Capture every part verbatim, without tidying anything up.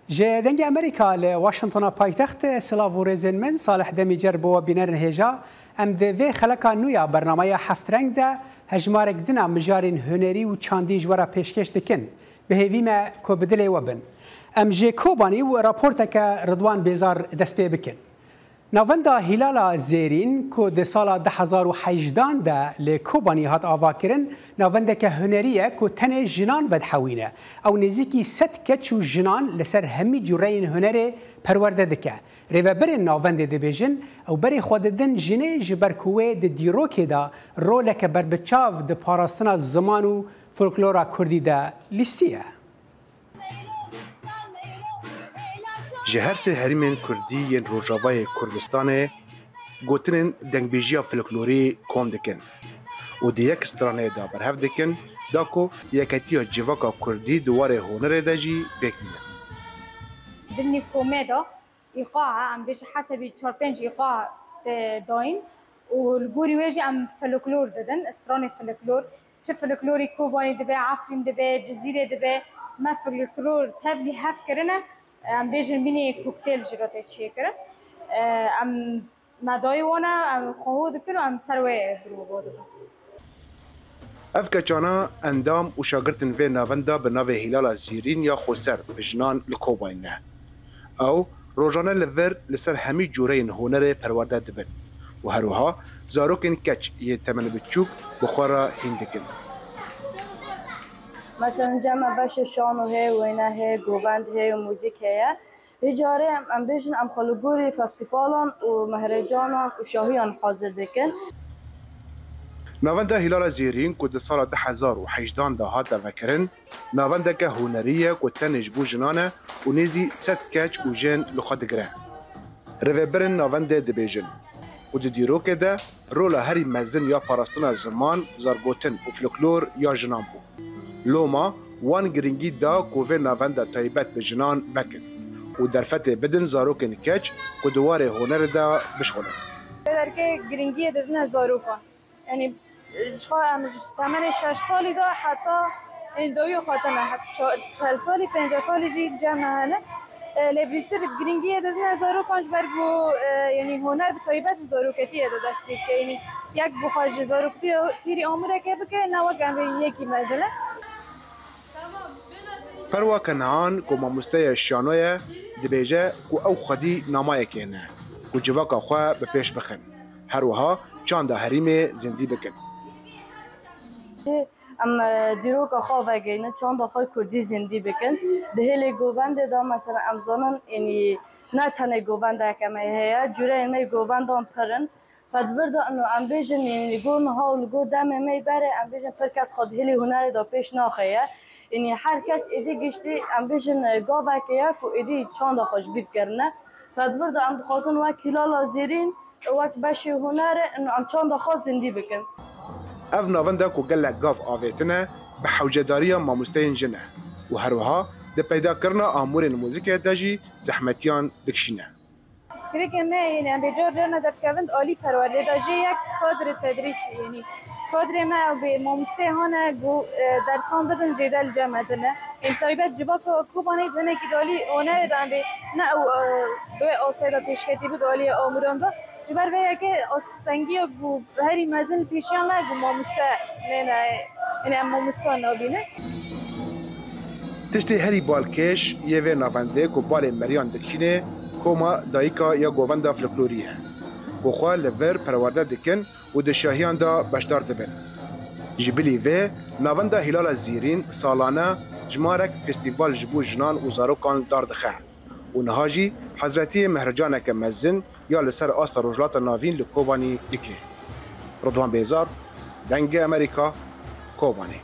Ji Dengê Amerîka li Washingtona paytext, silav û rêzên min, Salih Demîcer bo we bînerin hêja. Em di vê xeleka nû ya bernameya Heft Reng de hejmarek din a mijarên hunerî û çandî ji we re pêşkêş dikin. Bi hêvî me ku bi dilê we bin. Em ji Kobanî û raporteke Ridwan Bêzar dest pê bikin. Navenda Hîlala Zêrîn ku di sala du hezar û hejdan de li Kobanî hat avakirin, navendeke hunerî ye ku tenê jinan vedihewîne. Ew nêzîkî sed keç û jinan li ser hemî cûreyên hunerê perwerde dike. Rêvebirên navendê dibêjin, ew berê xwe didin jinê, ji ber ku wê di dîrokê de roleke berbiçav di parastina ziman û folklora kurdî de lîstiye. Ji her sê herêmên kurdî yên Rojavayê Kurdistanê gotinên dengbêjiya folklorî kom dikin û di yek stranê de berhev dikin, da ku yeketiya civaka kurdî di warê hunerê de jî pêk bîne. Dimnî komê de îqa, em bêjin hesebî çar pênc îqa tê dayîn û li gorî wê jî em folklor didin, stranê folklor. Çi folklorî Kobanî dibe, Efrîn dibe, Cizîrê dibe, me folklor tevlî hev kirine, em bêjin mînî kokteyl jî re tê çêkirin. Em medayê wan e, em xweho dikin û em ser wê girovo dibin. Ev keçana endam û şagirtên vê navenda bi navê Hîlala Zêrîn ya Xweser bi jinan li Kobanî ne. Ew rojane li vir li ser hemî cûreyên hunerê perwerde dibin û her wiha zarokên keç yên temenbiçûk bi xwe re hîn dikin. Mesela cem me beşê şano heye, wêne heye, govend heye û muzîk heye. Vê carê em, em bêjin em xwe li gorî festîvalan û mehrecanan û şahiyan hazir dikin. Navenda Hîlala Zêrîn ku di sala du hezar û hejdan de hate vekirin, navendeke hunerî ye ku tenê ji bo jinan e û nêzî sed keç û jin li xwe digire. Rêvebirên navendê dibêjin ku di dîrokê de rola herî mezin ya parastina ziman, zargotin û folklor ya jinan bû. Loma wan girîngî da ku vê navenda taybet bi jinan vekin û derfetê bidin zarokên keç ku di warê hunerê de bişxulin. Pêderkê girîngiyê didine zarokan. Yanî, ji xwe em ji temenê şeş salî de heta, yanî, dawiyê xwe tine, heta çel salî, pêncî salî jî cem me hene. E, lê bîtir girîngiyê didine zarokan ji ber ku, e, yanî, huner bi taybet ji zaroketiyê de dest pê dike. Yanî, yek bi xwe ji zaroktiyê fêrî amûreke bike, ne wek em ê yekî mezin e. Perwa Kenan ku mamosteya şano ye, dibêje ku ew xwedî namayekê ne ku civaka xwe bi pêş bixin. Her wiha çanda herêmê zindî bikin. Em, e, dîroka xwe vegihînin, çanda xwe kurdî zindî bikin. Di hêlê govendê de, mesela, em zanin, yanî ne tenê govendeke me heye, cûreyên me yê govendan pir in. Ve di vir de ino em bêjin, yanî li gor niha û li gor demê me yê berê, em bêjin pir kes xwe di hêlê hunerê de pêş naxe ye. Yanî her kes êdî giştî, em bêjin, e, gavekê ye ku êdî çanda xwe ji bîr kirine. Ve di vir de em dixwazin wek Hîlala Zêrîn, wek beşê hunerê, em çanda xwe zindî bikin. Ev navenda ku gelek gav avêtine, bi hewcedariya mamosteyên jin e û her wiha di peydakirina amûrên muzîkê de jî zehmetiyan dikişîne. Pirsgirêkên me yên em bê car carna derdikevin di alî perwerdê de jê yek kadrê tedrîsî, yanî kadrê me ew bê mamosteyê hane ku, e, dersan bidin zêde li cem me tine. Ên taybet civaka Kobanê di hinekî dalî onerê de em bê ne ew, e, bi wê astê de pêşketî bû di aliyê amûran de. Ji ber vê yekê astengiya ku herî mezin li pêşiyan me ku mamoste nêne, yanî em mamoste nabînin. Tiştê herî balkêş yê vê navendê ku balê meriyan dikişînê koma dayika ya govenda folklorî ye ku xwe li vir perwerde dikin û di şahiyan de beşdar dibin. Ji bilî vê navenda Hîlala Zîrîn salane jimarek festîval ji bo jinan û zarokan li dar dixe û niha jî hezretiyê mehrecaneke mezin ya li ser asta Rojhilata Navîn li Kobanî dike. Ridwan Bêzar, Dengê Amerîka, Kobanî.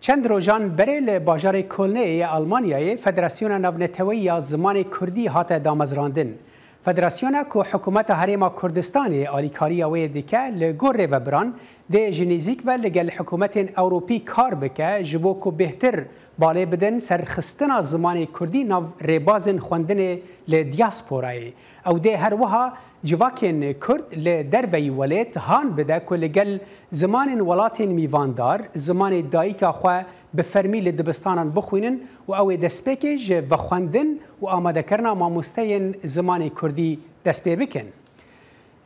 Çend rojan berê li bajarê Kolneyê yê Almanyayê Federasyona Navneteweyî ya Zimanê Kurdî hate damezrandin. Federasyona ku Hikûmeta Herêma Kurdistanê alîkariya wê dike, li gor rêvebiran dê ji nêzîk ve li gel hikûmetên Ewropî kar bike, ji bo ku bêhtir balê bidin serxistina zimanê Kurdî nav rêbazên xwendinê li diasporayê. Ew dê her wiha Civakên Kurd li derveyî welêt han bide ku li gel zimanên welatên mîvandar zimanê dayika xwe bi fermî li dibistanan bixwînin û ew ê destpêkê ji vexwendin û amadekerina mamosteyên zimanê Kurdî dest pê bikin.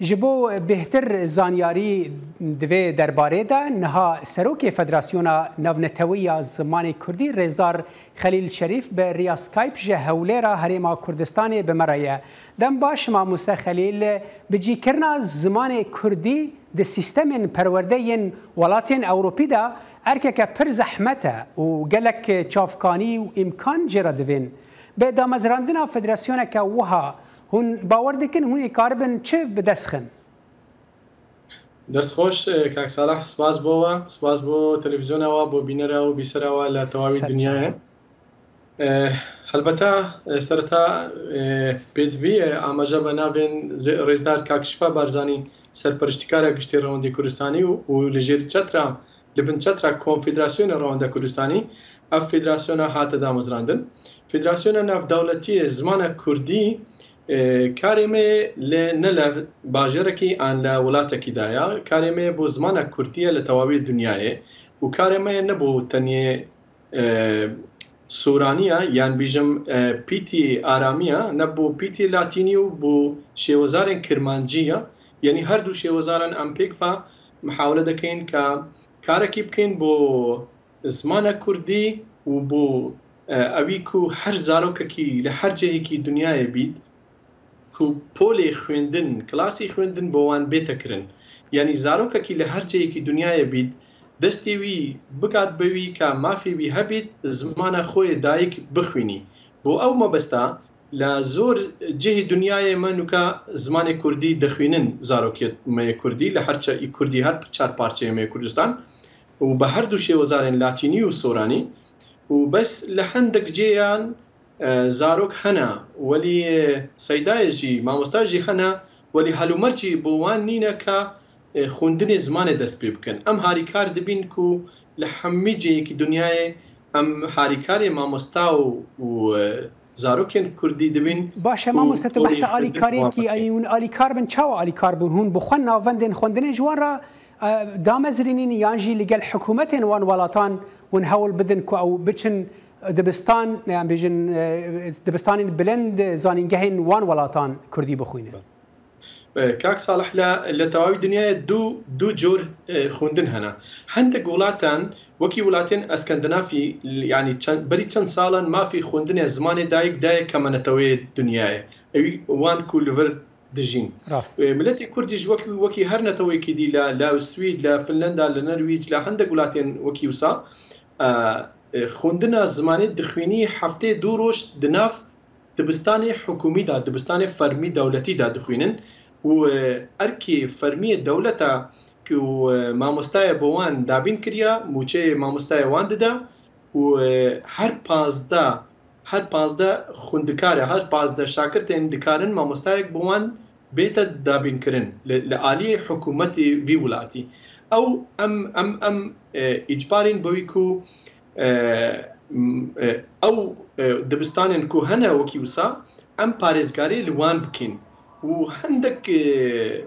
Ji bo bêhtir zanyarî di vê derbarê de, niha Serokê Federasyona Navnetewî ya Zimanê Kurdî, Rêzdar Xelîl Şerîf, bi riya Skype ji Hewlêra Herêma Kurdistanê bi me re ye. Dem baş, mamoste Xelîl. Bicîkirina zimanê Kurdî di sîstemên perwerde yên welatên Ewropî de erkeke pir zehmet e û gelek çavkanî û îmkan jê re divên. Bi damezrandina federasyoneke wiha, hûn bawer dikin hûn ê karibin çi bi dest xin? Dest xweş, e, kak Salih, spas bo we, spas bo televîzyona we, bo bînera û bîsera we li tewawî dinyayê. E, helbete, e, sereta, e, pêdivî, e, amaje be navên zê-, rêzdar kak Şifa Barzanî, serperiştîkara giştî Rewendê Kurdistanî û, û li jêr çetra, li bin çetra Konfederasyona Rewenda Kurdistanî, ev federasyona hate damezrandin. Federasyona Navdewletî Zimana Kurdî, e, karê me li, ne li bajêrekî an li welatekî de ye. Karê me bo zimana Kurdî ye li tewawî dinyayê û karê me ne bo tenê, e, Soranî ye, yan bîjim, e, pîtî aramî ye, ne bo pîtî latînî û bo şêwezarên kirmancî ye. Yanî her du şêwezaran em pêk ve mihawele dikeyin ka karekî bikeyin bo zimana Kurdî û bo, e, ewî ku her zarokekî li her cihekî dinyayê bît, ku polê xwendin, klasî xwendin bo wan bête kirin. Yanî zarokekî li her cihekî dinyayê bît, destê wî bigat be wî ka mafê wî hebît, zimana xwe yê dayik bixwînî. Bo ew mebesta, li zor cihê dinyayê me nûka zimanê Kurdî dixwînin, zarokê me yê Kurdî, li her çi-, Kurdî her çar parçeyê me yê Kurdistan. û bi her du şêwezarên latînî û soranî û bes li hindek cêyan, e, zarok hene, welî, e, seydayê jî, mamosta jî hene, welî helûmercî bo wan nîne ka, e, xwendinê zimanê dest pê bikin. Em harîkar dibîn ku li hemî cihekî dinyayê em harîkarê mamosta û, û, e, zarokên Kurdî dibîn. Baş e, û mamoste, tu polî behsa xwendin alîkariyekî, wan bikin. Ay hûn alîkar bin, çawa alîkar bûn? Hûn bi xwe navendên xwendinê ji wan re, e, damezrînîn yan jî li gel hikûmetên wan welatan hûn hewl bidin ku ew biçin dibistan, yan bêjin, e, dibistanên bilind, zanîngehên wan welatan Kurdî bixwînin? E, kak Salih, li, li tewawî dinyayê du, du cor, e, xwendin hene. Hindek welatan, wekî welatên Eskandinafî, yanî çend, berî çend salan mafî xwendinê zimanê dayik daye kemeneteweyê dinyayê. Ewî wan ku li vir dijîn. Rast. E, miletê Kurdî jî wekî, wekî her neteweyekî dî li, li Swîd, li Finlanda, li Norwîc, li hindek welatên wekî wisa, e, e, xwendina zimanê dixwînî heftê du roj di nav dibistanê hikûmî de, dibistanê fermî dewletî de dixwînin û, e, erkê fermî yê dewleta ku, e, mamostayê bo wan dabîn kiriya, mûçeyê mamostayê wan dide û, e, her pazdeh, her pazdeh xwendikar e, her pazdeh şagirtên dikarin mamostayek bo wan bête dabînkirin li, li aliyê hikûmetê vî welatî. Ew em, em, em, e, îcbarîn bi wî ku, e, m-, e, ew, e, dibistanên ku hene wekî wisa, em parêzgarî li wan bikin. Û hindek, e,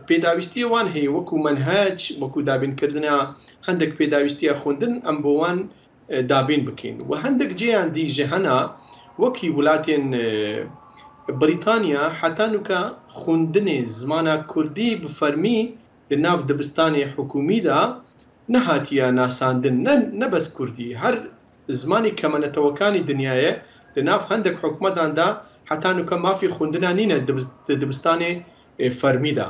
pêdawîstiyê wan heye, wekû menhec, wekû dabînkirina hindek pêdawîstiya xwendin, em bo wan, e, dabîn bikin. Û hindek cêyan dî jî hene, wekî welatên, e, Brîtanya, heta nûka xwendinê zimana kurdî bi fermî li nav dibistanê hikûmî de nehatiye nasandin, ne, ne bes kurdî, her zimanê kemenetewekanî dinyayê li nav hindek hikûmetan de heta nûke mafê xwendina nîne dibis-, di dibistanê, e, fermî de.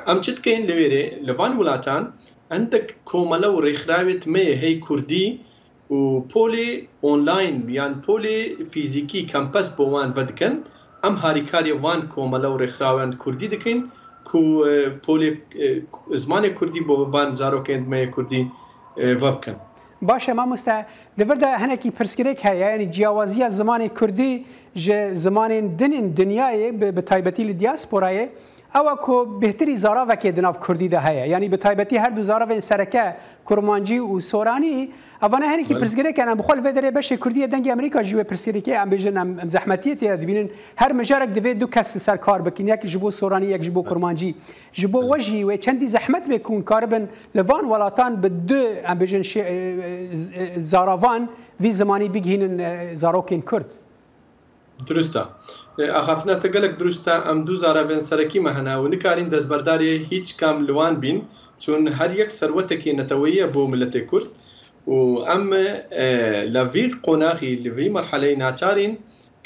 Em çi dikeyin li wêrê? Li van welatan hindek komele û rêxirawêt me yê hey kurdî û polê online yan polê fîzîkî kempes bo wan vedikin. Em harîkarê van komele û rêxirawan kurdî dikin ku, e, polê, e, zimanê kurdî bo van zarokên me yê kurdî, e, vebikin. Baş e mamoste, di vir de hinekî pirsgirêk heye, yanî ciyawaziya zimanê kurdî ji zimanên din ên dinyayê, bi, bi taybetî li diasporayê, Ew e ku bêhtirî zaravekê di nav kurdî de heye. Yanî bi taybetî her du zaravên sereke kurmancî û soranî, evane herîkî Belê. pirsgirêk in. Em bi xwe li vê derê beşê kurdî yê Dengê Amerîka jî wê pirsgirêkê, em bêjin, em, em zehmetiyê tê de dibînin. Her mijarek divê du kes li ser kar bikin. Yek ji bo soranî, yek ji bo kurmancî. Ji bo we jî wê çendî zehmet be ku hûn karibin li van welatan bi du, em bêjin, şê-, e, e, z-, e, zaravan vî zimanî bigihînin, e, zarokên kurd. Dirust e. E, axaftina te gelek dirust e. Em du zaravên serekî me hene û nikarîn destberdarê hîç kam li wan bîn, çûn her yek serwetekê neteweyî ye bo miletê Kurd. Û em, e, li vî qonaxî, li vî merheleyê naçarîn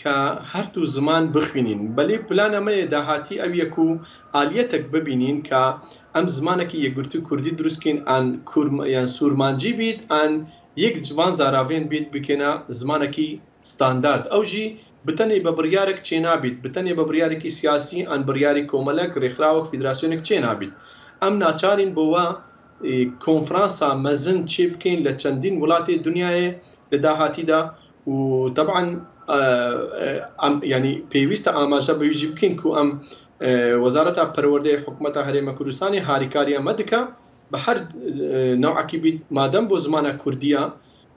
ka her du ziman bixwînîn. Belê plana me yê dahatî ew ye ku aliyetek bibînîn ka em zimanekî yekgirtû kurdî dirust kîn an kurm-, yan sûrmancî bît, an yek ji van zaravên bît bikêne zimanekî standard. Ew jî bi tenê bi biryarek çênabît, bi tenê bi biryarekî siyasî an biryarî komelek, rêxirawek, federasyonek çênabît. Em naçarîn bo we, e, konferansa mezin çêbikên li çendîn welatê dinyayê li dahatî de û teban, e, e, em, yanî pêwîst e amaje bi wî jî bikin ku em, e, Wezareta Perwerdeyê Hikûmeta Herêma Kurdistanê harîkariya me dike, bi her, e, newekî bît, madem bo zimana kurdî ye,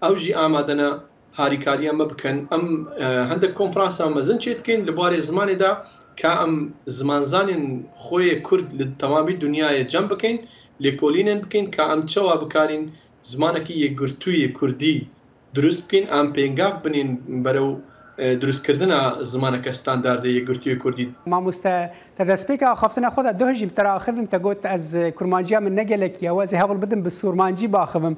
ew jî amade ne harîkariya me bikin. Em, e, hindek konferansa mezin çêdikin li barê zimanê de ka em zimanzanên xwe yê kurd li temamî dinyayê cem bikin, lêkolînên bikin ka em çawa bikarîn zimanekî yekgirtû yê kurdî dirust bikin, em pêngav binên berew, e, dirustkirina zimaneke standardê yekgirtû yê kurdî. Mamoste, te destpêka axaftina xwe de duh jî bi te re axivim, te got, ez, e, kurmanciya min ne gelekî ye, ez ê hewl bidim bi sûrmancî biaxivim.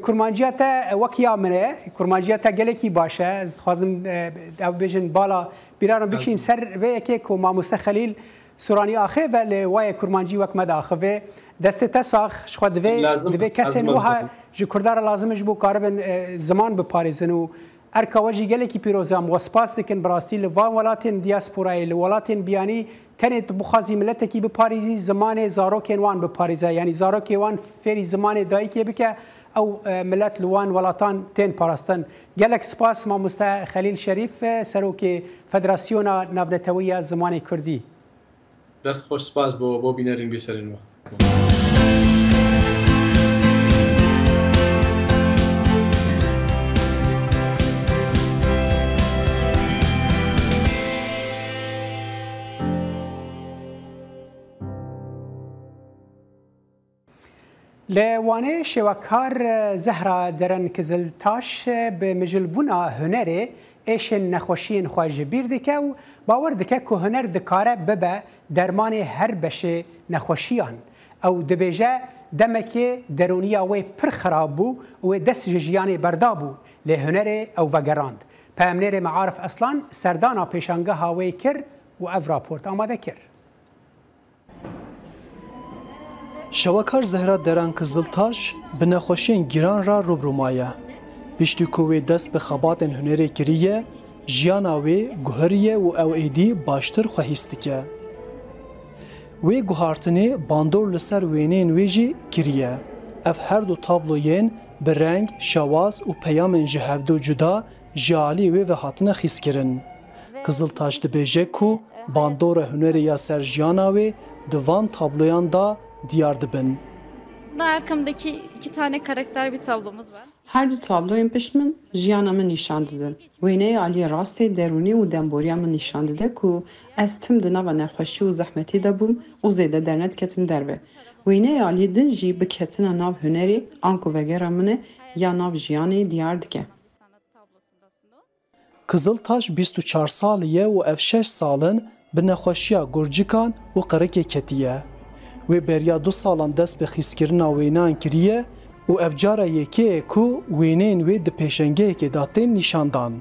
Kurmanciya te wek ya min e, kurmanciya te gelekî baş e. Ez dixwazim, e, ew bêjin bala bîraran bikişînim ser vê yekê ku mamoste Xelîl Sûranî axivê li wayê kurmancî wek me diaxivê. Destê te sax, ji xwe divê, Lazim divê e, kesên lazim e, wiha lazim e. ji kurdan re lazim e ji bo karibin, e, ziman biparêzin û erka we jî gelekî pîroz e. Em we spas dikin, bi rastî li van welatên diasporayê, li welatên biyanî Tenê tu bixwazî miletekî biparêzî, zimanê zarokên wan biparêze. Yanî zarokê wan fêrî zimanê dayikê bike, ew, e, milet li wan welatan tên parastin. Gelek spas mamoste Xelîl Şerîf, e, serokê Federasyona Navnetewî ya Zimanê Kurdî. Dest xweş, spas bo, bo bînerên bêserên we. Li Wanê şêwekar Zehra Deren Kiziltaş bi mijilbûna hunerê êşên nexweşiyên xwe ji bîr dike û bawer dike ku huner dikare bibe dermanê her beşê nexweşiyan. Ew dibêje, demekê derûniya wê pir xirab bû û wê dest ji jiyanê berdabû, lê hunerê ew vegerand. Peyamnêrê me Arif Aslan serdana pêşangeha wê kir û ev raport amade kir. Şewekar Zehra Deran Kiziltaş bi nexweşiyên giran re rû bi rû maye. Piştî ku wê dest bi xebatên hunerê kiriye, jiyana wê guheriye û ew êdî baştir xwe hîs dike. Wê guhartinê bandor li ser wêneyên wê jî kiriye. Ev her du tabloyên bi reng, şewaz û peyamên ji hevdu cuda ji alî wê ve hatine xîskirin. Kiziltaş dibêje ku bandora hunerê ya ser jiyana wê di van tabloyan de diyar dibin. Arkamdaki iki tane karakter bir tablomuz var. Her du tabloyên pişt min jiyana min nîşan didin. Wêneya aliyê rastê derûnî û demboriya min nîşan dide ku ez tim di nava nexweşî û zehmetî de bûm û zêde dernediketim derve. Wêneya aliyê din jî bi ketina nav hunerê anku vegera min e ya nav jiyanê diyar dike. Kiziltaş bîst û çar salî ye û ev şeş sal in bi nexweşiya gurcikan û qirikê ketiye. Wê beriya du salan dest bi xîskirina wêneyan kiriye û ev cara yekê ye ku wêneyên wê di pêşengehekê de tên nîşandan.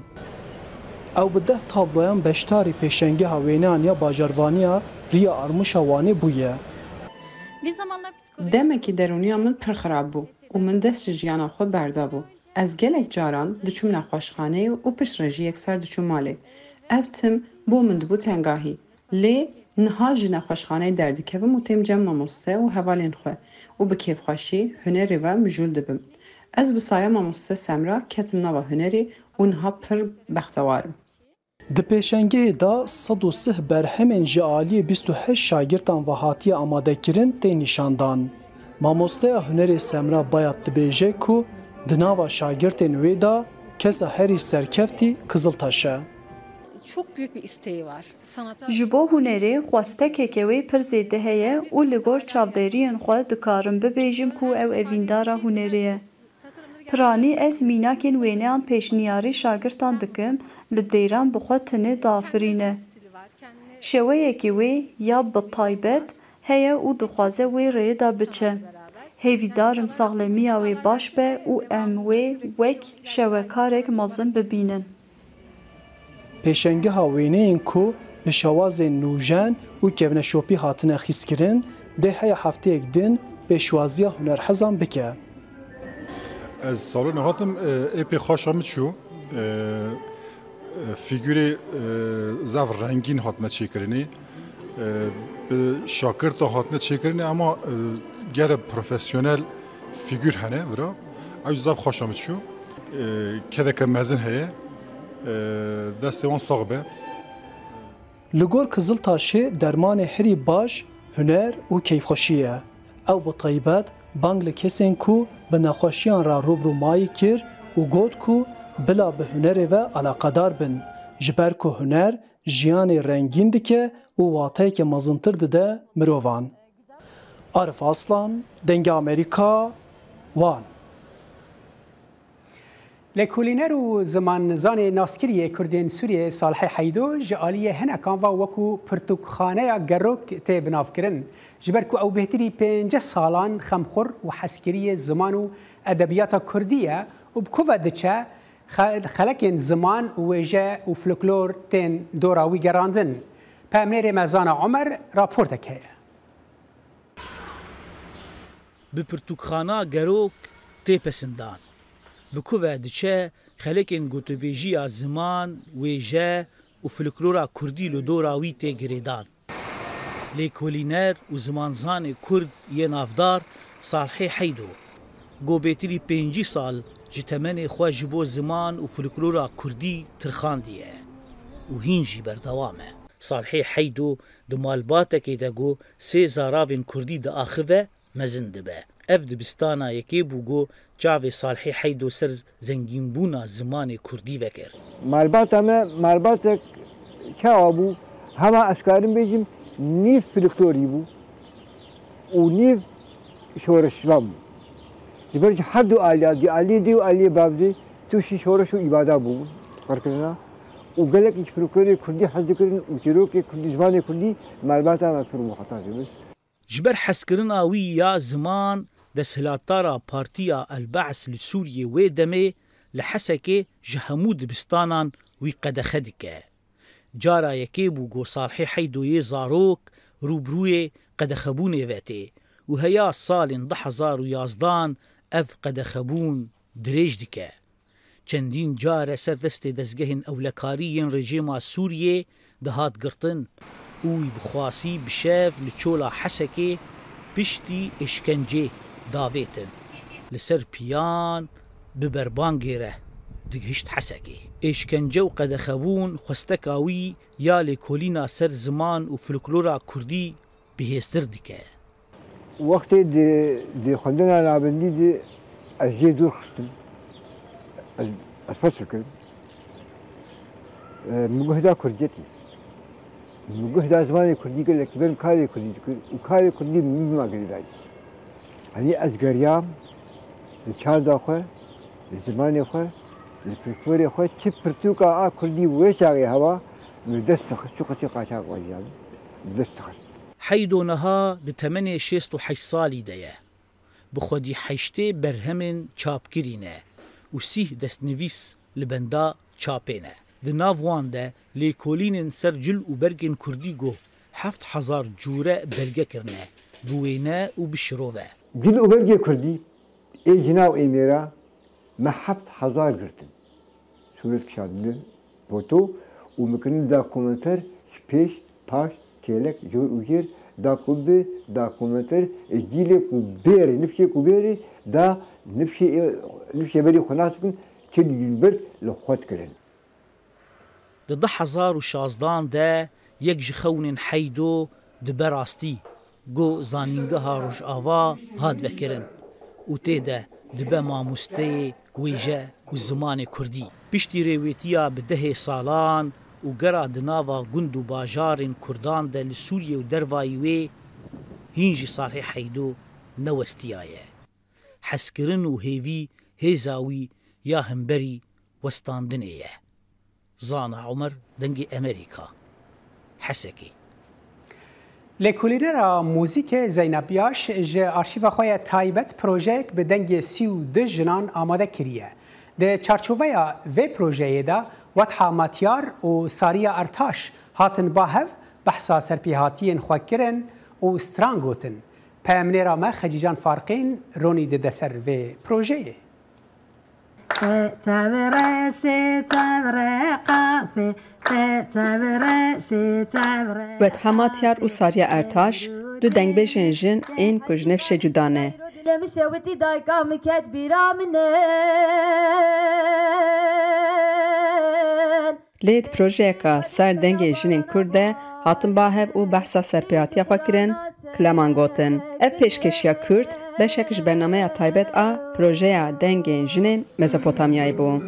Ew bi deh tabloyan beşdarî pêşengeha wêneyan ya bajarvaniya Riya Armûşa Wanê bûye. Demekî derûniya min pir xirab bû û min dest ji jiyana xwe berdabû. Ez gelek caran diçûm nexweşxaneyê û piştre jî yekser diçûm malê. Ev tim bo min dibû tengahî. Lê niha ji nexweşxaneyê derdikevim û têm cem mamoste û hevalên xwe û bi kêfxweşî hunerê ve mijûl dibim. Ez bi saya mamoste Semra ketim nava hunerê û niha pir bextewar im. Di pêşengehê de sed û sih berhemên ji aliyê bîst û heşt şagirtan ve hatiye amadekirin tên nîşandan. Mamosteya hunerê Semra Bayat dibêje ku di nava şagirtên wê de kesa herî serkeftî Kiziltaş e. Çok büyük bir isteği var. Sanata Ji bo hunerê xwestekeke wê pir zêde heye û li gor çavderiyên xwe dikarim bibêjim ku ew evîndara hunerê ye. Piranî ez mînakên wêneyan pêşniyarî şagirtan dikim, li deyran bi xwe tinê diafirîne. Şeweyekê wê ya bi taybet heye û dixwaze wê rêyê de biçe. Hêvîdar im saxlemiya wê baş be û em wê wek şewekarek mezin bibînin. Pêşengeha wêneyên ku bi şewazên nûjen û kevneşopî hatine xîzkirin, dê heya hefteyek din pêşwaziya hunerhezan bike. Ez salonê hatim, e, êpê xweşa min çû. E, e, fîgurê, e, zaf rengîn hatine çêkirinê. E, bi şakirta hatine çêkirinê, ama, e, gelek profesyonel fîgur hene vira. Ew zaf xweşa min çû. E, kedeke mezin heye. E, destê wan sax be. Li gor Kiziltaşê dermanê herî baş huner û keyfxweşî ye. Ew bi taybet bang li kesên ku bi nexweşiyan re rû bi rû mayî kir û got ku bila bi hunerê ve eleqedar bin, ji ber ku huner jiyanê rengîn dike û wateyeke mezintir dide mirovan. Arif Aslan, Dengê Amerîka, Wan. Lêkolîner û zimanzanê naskirî yê Kurdên Sûriyeyê Salihê Heydo ji aliyê hinekan ve wekû pirtûkxaneya Gerok tê binavkirin. Ji ber ku ew bêhtirî pêncî salan xemxwir û hezkiriyê ziman û edebiyata Kurdî ye û bi ku ve diçe, xe-, xelekên ziman, wêje û folklor tên dora wî gerandin. Peyamnêrê me Zana Omer raportek heye. Bi pirtûkxana Gerok tê pesindan. Bi ku ve diçe, xelekên gotûbêjiya ziman, wêje û folklora kurdî li dora wî tê girêdan. Lêkolîner û zimanzanê kurd yê navdar Salhê Heydo, ku bêtirî pêncî sal ji temenê xwe ji bo ziman û folklora kurdî tirxandiye û hîn jî berdewam e. Salhê Heydo di malbatekê de ku sê zaravên kurdî diaxive, mezin dibe. Ev dibistana yekê bû ku çavê Salhê Heydo ser zengînbûna zimanê kurdî vekir. Malbata me malbatek çawa bû? Hema ez karim bêjim nîv folklorî bû û nîv şoreşvan bû. Ji ber ji her du aliya, di aliyê dê û aliyê bavdê tûşî şoreş û îbada bû, qirkirina û gelek ji folklorê kurdî hez dikirin û çîrokê kurdî, zimanê kurdî malbata me pir bû heta dibist. Ji ber hezkirina wî ya ziman, desthilatdara Partiya El-Be's li Sûriyê wê demê li Hesekê ji hemû dibistanan wî qedexe dike. Cara yekê bû ku Salhê Heydo yê zarok rûbirûyê qedexebûnê ve tê û heya salên du hezar û yazdan ev qedexebûn dirêj dike. Çendîn car e ser destê dezgehên ewlekarî yên rejîma Sûriyê dihat girtin û wî bi xwasî bi şev li çola Hesekê piştî êşkencê davêtin. Li ser piyan bi berbangê re digihişt Hesekê. Êşkence û qedexebûn xwesteka wî ya lêkolîna ser ziman û folklora kurdî bihêztir dike. Wextê di, di xwendina navendî de ez jê dûr xistim. Ez, ez fesl kirim. E, min guh da kurdiyetî. Min guh da zimanê kurdî gelek, ben karê kurdî dikir û karê kurdî min bima girêdayî. Yanî ez geriyam li çanda xwe, li zimanê xwe, li folklorê xwe, çi pirtûka a kurdî wê çaxê heba, min dest dixist, çiqo çiqo çax xwe jî, min dest dixist. Heydo niha di temenê şêst û heşt salî de ye. Bi xwedî heştê berhemên çapkirî ne û sîh destnivîs li benda çapê ne. Di nav wan de lêkolînên ser cil û bergên kurdî ku heft hezar cûre belge kirine, bi wêne û bi şirove. Cil û bergê kurdî ê jina û ê mêra me heft hezar girtin. Sûret kişandine foto û min kirine dokumenter ji pêş, paş, kêlek, jor û jêr, da ku bi dokumenter ji cîlê ku bêrê, nifşê ku bêrê, da nifşê, nifşê berî xwe nas bikin, çi li cîl ber li xwe dikirin. Di du hezar û şazdan de yek ji xewnên Heydo dibe rastî, ku Zanîngeha Rojava hat vekirin û tê de dibe mamosteyê wêje û zimanê kurdî. Piştî rêwêtiya bi dehê salan û gera di nava gund û bajarên kurdan de li Sûriyê û dervayî wê, hîn jî Salhê Heydo newestiyaye. Hezkirin û hêvî hêza wî ya hemberî westandinê ye. Zana Omer, Dengê Emerîka, Hesekê. Lêkolînera muzîkê Zeynep Yaş ji arşîva xwe ya taybet projeyek bi dengê sî û du jinan amade kiriye. Di çarçoveya vê projeyê de Wetha Matyar û Sariya Ertaş hatin ba hev, behsa serpêhatiyên xwe kirin û stran gotin. Peyamnêra me Xecîcan Farqîn ronî dide ser vê projeyê. Çevre şê, çevre qasê, çevre şê, çevre Wet Hematyar û Sariya Ertaş, du dengbêjên jin ên ku ji nefşê cuda ne. Dilê min şewitî, dayika min ket bîra min in. Lê di projeyeka ser dengê jinên Kurd de hatin ba hev û behsa serpêhatiya xwe kirin, kilaman gotin. Ev pêşkêşiya Kurd beşek ji bernameya taybet a projeya dengên jinên Mezopotamyayê bû.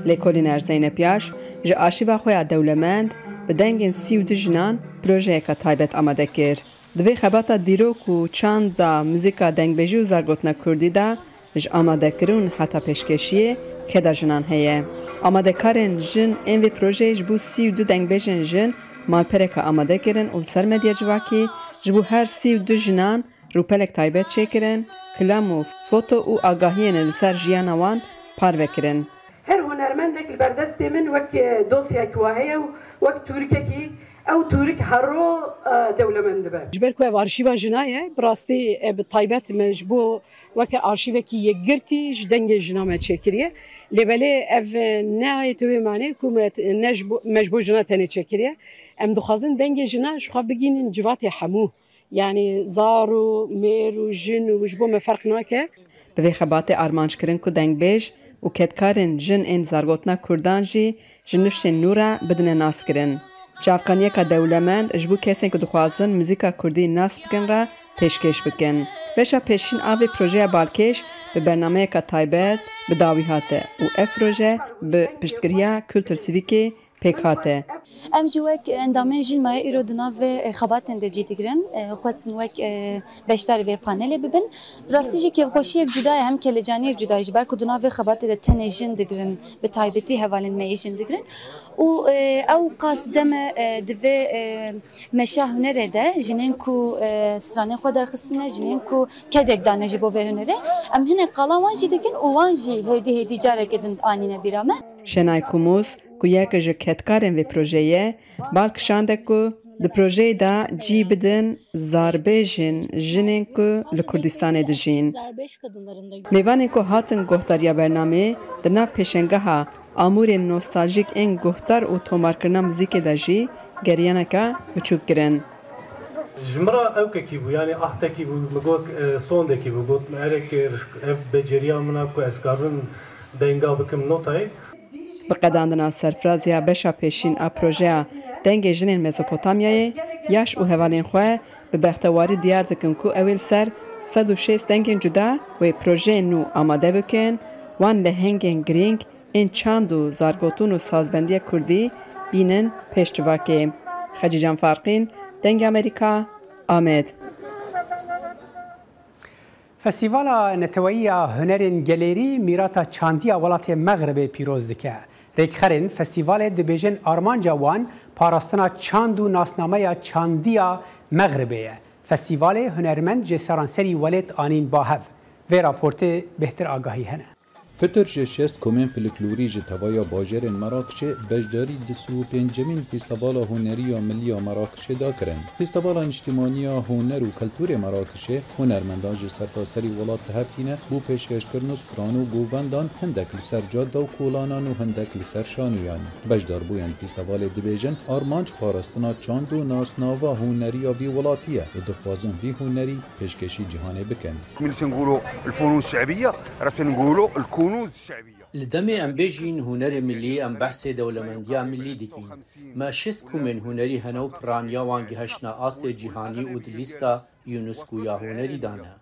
Lêkolîner Zeynep Yaş ji arşîva xwe ya dewlemend bi dengên sî û du jinan projeyeka taybet amade kir. Di vê xebata dîrok û çanda, muzîka, dengbêjî û zargotina kurdî de ji amadekirin heta pêşkêşiyê keda jinan heye. Amadekarên jin ên vê projeyê ji bo sî û du dengbêjên jin malpereke amade kirin û li ser medya civakî ji bo her sî û du jinan rûpelek taybet çêkirin, kilam û foto û agahiyên li ser jiyana wan parve kirin. Her hunermendek li ber destê min wek, e, dosyayek wa heye û wek tûrikekî, ew tûrik herro, e, dewlemend dibe. Ji ber ku ev arşîva jina ye, bi rastî, e, bi taybet me ji bo weke arşîvekî yekgirtî ji dengê jina me çêkiriye. Lê belê ev, e, nayê ti wê manê ku me t-, ne ji bo, me ji bo jina tenê çêkiriye. Em dixwazin dengê jina ji xwe bigînin civatê hemû. Yanî zar û mêr û jin û ji bo me ferq nake. Bi vê xebatê armanc kirin ku dengbêj û kedkarên jin ên zargotina kurdan jî ji nifşên nû re bidine naskirin. Çavkaniyeka dewlemend ji bo kesên ku dixwazin muzîka kurdî nas bikin re pêşkêş bikin. Beşa pêşîn a vê projeya balkêş bi bernameyeka taybet bi dawî hate û ev proje bi piştgiriya Kultur Sivîkê pêk hate. Em jî wek endamên jî maye îro di nav vê, e, xebatên de cî digirin. E, xwestin wek, e, beşdarî vê panelê bibin. Rastî jî kêfxweşiyek cuda ye, hem kelecaniyek cuda ye, ji ber ku di nav vê xebatê de tenê jin digirin, bi taybetî hevalên me yê jin digirin. Û, e, ew qas deme, e, di vê, e, meşa hunerê de jinên ku, e, stranên xwe derxistine, jinên ku kedek dane ji bo vê hunerê, em hinek qala wan jî dikin û wan jî hêdî hêdî careke din anîne bîra me. Şenay Kumûz, ku yek ji kedkarên vê projeyê ye, bal kişande ku di projeyê de cî bidin zarbêjên jinên ku li Kurdistanê dijîn. Mêvanên ku hatin guhdariya bernameyê di nav pêşengeha amûrên nostaljîk ên guhdar û tomarkirina muzîkê de jî geriyaneke biçûk kirin. Ji min re ewkekî bû, yanî ahdekî bû, min got, e, sondekî bû, got, min erê kir, ev beceriya min a ku ez karim denga bikim notayê. Bi qedandina serfiraziya beşa pêşîn a projeya Dengê Jinên Mezopotamyayê, Yaş û hevalên xwe bi bextewarî diyar dikin ku ew ê li ser sed û şêst dengên cuda wê projeyên nû amade bikin, wan lehengên girîng ên çand û zargotin û sazbendiya kurdî bînin pêş civakê. Xecîcan Farqîn, Dengê Amerîka, Amed. Festîvala Neteweyî ya Hunerên Gelêrî mîrata çandî ya welatê Mexribê pîroz dike. Rêkxerên festîvalê dibêjin armanca wan parastina çand û nasnameya çandî ya Mexribê ye. Festîvalê hunermend ji seranserî welêt anîn ba hev. Vê raportê bêhtir agahî hene. Pitir ji şêst komên folklorî ji tevaya bajarên Merakişê beşdarî di sî û pêncemîn Fîstevala Hunerî ya Milî ya Merakişê de kirin. Fîstevala Niştimanî ya Huner û Kulturê Merakişê hunermendan ji sertaserî welat tihevtîne bo pêşkêşkirina stran û govendan, hindek li ser cadde û kolanan û hindek li ser şanoyan. Beşdarbûyên fîstevalê dibêjin, armanc parastina çand û nasnava hunerî ya vî welatî ye û dixwazin vî hunerî pêşkêşî cîhanê bikin. من نقولوا الفنون الشعبية، راه تنقولوا الكنوز الشعبية. Li demê em bêjîn hunerê millî, em behsê dewlemendiya millî dikîn. Me şêst komên hunerî hene û piraniya wan gihiştine astê cîhanî û di lîsta UNESCO ya hunerî de ne.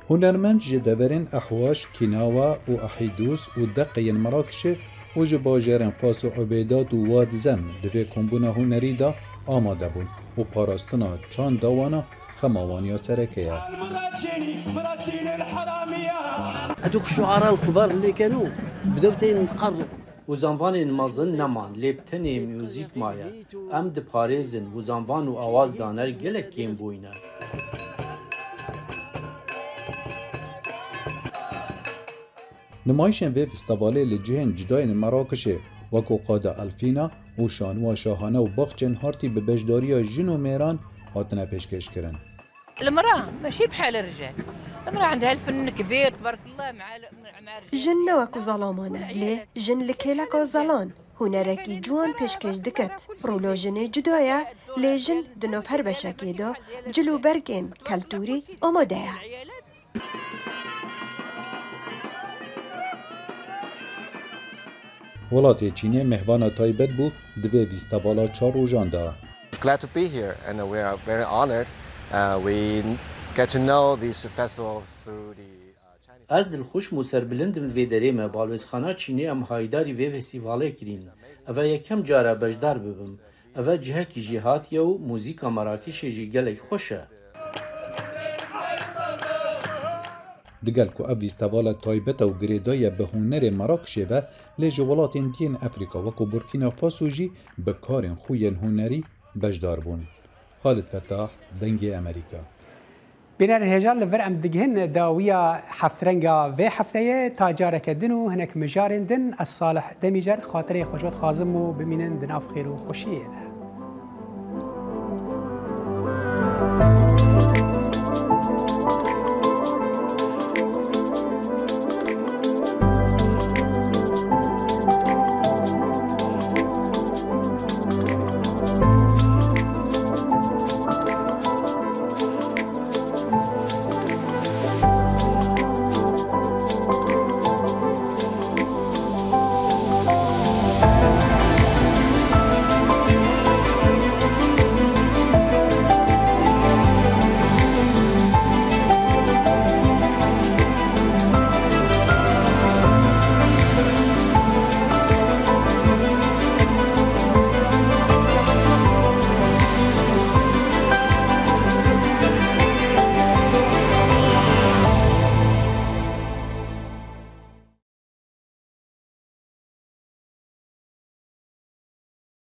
Hunermend ji deverên Ehwaş, Kînawa û Ehîdûs û Deqê yên Merakişê û ji bajarên Fas û Ubeydat û Wad Zem di vê kombûna hunerî de amade bûn û parastina çanda wan a xema wan ya sereke ye. هذوك الشعراء الكبار اللي كانوا بدوا تين قرضوا. Ûzanvanên mezin neman, lê bi tenê muzîk maye. Em diparêzin, ûzanvan û awazdaner gelek kêm bûyne. Nimayişên vê festivalê li cihên cuda yên Merakişê, weko Qada Elfîna û Şanûa Şahane û Baxçên Hartî bi beşdariya jin û mêran hatine pêşkêşkirin. المرأة ماشي بحال الرجال. المرأة عندها الفن كبير تبارك الله مع ال-، مع الرجال. Jin ne wek ku zalaman e, lê jin li kêleka zalan hunerekî ciwan pêşkêş diket. Rûla jinê cuda ye, lê jin di nav her beşekê de cil û bergên keltûrî amade ye. Welatê Çînê mêhvana taybet bû di vê festivala çar rojan de. Glad to be here, and we are very honored. Uh, we get to know this festival through the, uh, Chinese Ez dilxweş im û serbilind im vê derê me. Balwêzxana Çînê em haydarî vê festîvalê kirîn. Ev e yekem cara beşdar bibim. Ev e cihekî jêhatî ye û muzîka Merakişê jî gelek xweş e. Digel ku ev festîvala taybet e û girêdayî ye bi hunerê Merakişê ve, lê ji welatên diyên Efrîka weko Burkîna Faso jî bi karên xwe yên hunerî beşdar bûn. Xalid Fetah, Dengê Emerîka. Bînerên hêja, li vir em digihin dawiya heftrenga vê hefteyê, ta careke din û hinek mijarên din, ez Salih Demîcer, xatirê xwe ji we dixwazim û bimînin di nav xêr û xweşiyê de.